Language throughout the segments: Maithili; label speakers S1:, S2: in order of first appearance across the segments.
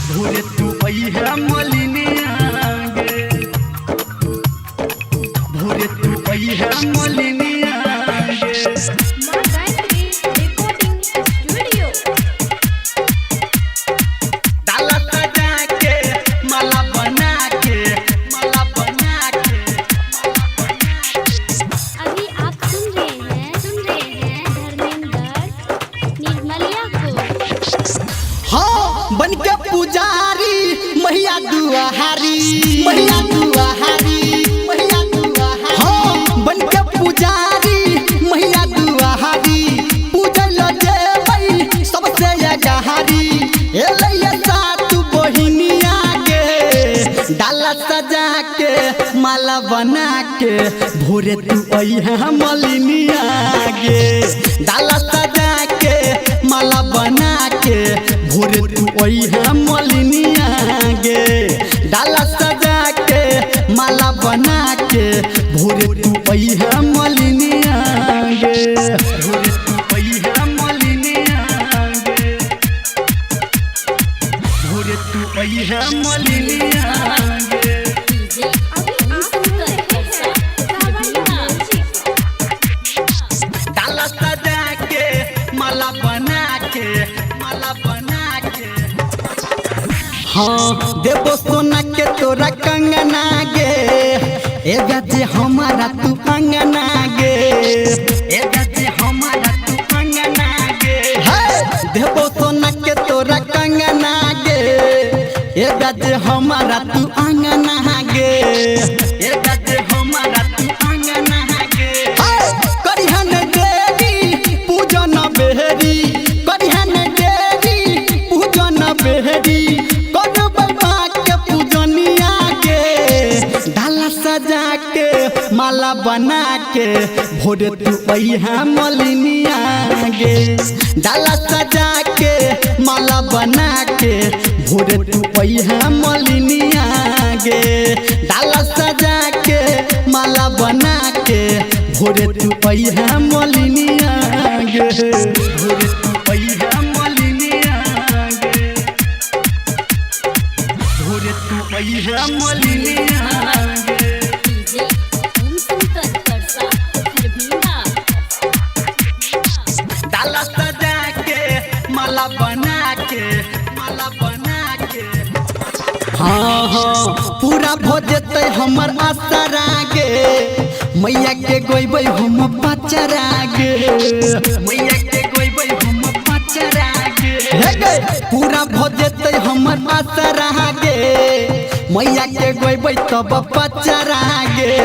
S1: भोरे तू अइहे मलिनिया गे, भोरे तू अइहे मलिनिया गे।
S2: माँ गायत्री रिकॉर्डिंग स्टूडियो।
S1: डाला सजा के माला बना के, माला बना के।
S2: अभी आप सुन रहे हैं धर्मेंद्र निर्मलिया को।
S1: हाँ बन के पुजारी मैया दुआहारी, मैया दुआहारी, मैया दुआहारी। हाँ बन के पुजारी मैया दुआहारी, पूजल जेबै सबसे अगहारी। एलैया सात बहिनिया गे, डाला सजा के माला बना के, भोरे तू अइहे मलिनिया गे। डाला सजा के माला बना के, भोरे तू अइहे मलिनिया गे। डाला सजा के माला बना के, भोरे तू अइहे मलिनिया गे। भोरे तू अइहे मलिनिया गे, भोरे तू अइहे मलिनिया गे।
S2: डीजे अभी आप सुन रहे हैं सावरिया म्यूजिक।
S1: डाला सजा के माला बना के, माला बना के। हाँ देबो सोना के तोरा कंगना गे, ए गाजे हमारा तू अंगना गे, ए गाजे हमारा तू अंगना गे। हे देबो सोना के तोरा कंगना गे, ए गाजे हमारा तू अंगना गे, ए गाजे हमारा तू अंगना गे। करिहन देवी पूजन बेहरी, करिहन देवी पूजन बेहरी, करबै माँ के पूजनिया गे। डाला सजा के माला बना के, भोरे तू अइहे मलिनिया गे। डाला सजा के माला बना के, भोरे तू अइहे मलिनिया गे। डाला सजा के माला बना के, भोरे तू अइहे मलिनिया गे। भोरे तू अइहे मलिनिया गे, भोरे तू अइहे मलिनिया गे।
S2: डीजे ओम शंकर परसा खरभिंडा।
S1: डाला सजा के माला बना के, माला बना के। हाँ हाँ पूरा भोजते हमर आसरा गे, मैया के गोइबै हम पचरा गे, मैया के गोइबै हम पचरा गे। हे गे पूरा भोजते हमर आसरा गे, मैया के गोइबै तब पचरा गे,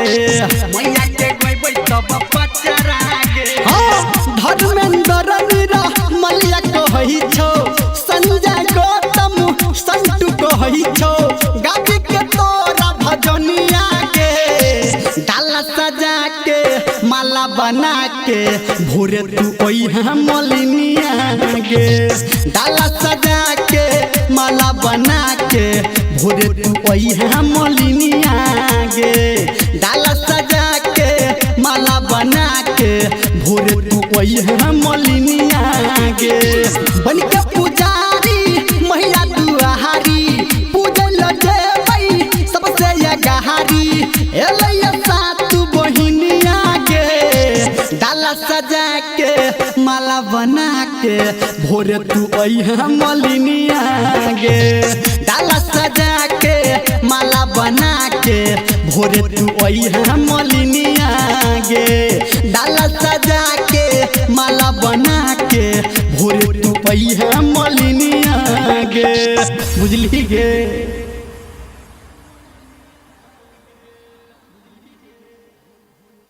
S1: मैया के गोइबै तब पचरा गे। हाँ धर्मेंद्र मीरा मलिया कहै छौ, संजय गौतम संतु कहै छौ, गाबी के तोरा भजनिया गे। डाला सजा के माला बना के, भोरे तू अइहे मलिनिया गे। डाला सजा के माला बना के, भोरे तू अइहे मलिनिया गे। डाला सजा के माला बना के, भोरे तू अइहे मलिनिया गे। बन के पुजारी मैया दुआहारी, पूजल जेबै सबसे अगहारी। एलैया सात बहिनिया गे, डाला सजा के माला बना के, भोरे तू अइहे मलिनिया गे। डाला सजा के माला बना के, भोरे तू अइहे मलिनिया गे। डाला सजा के माला बना के, भोरे तू अइहे मलिनिया गे। बुझली गे।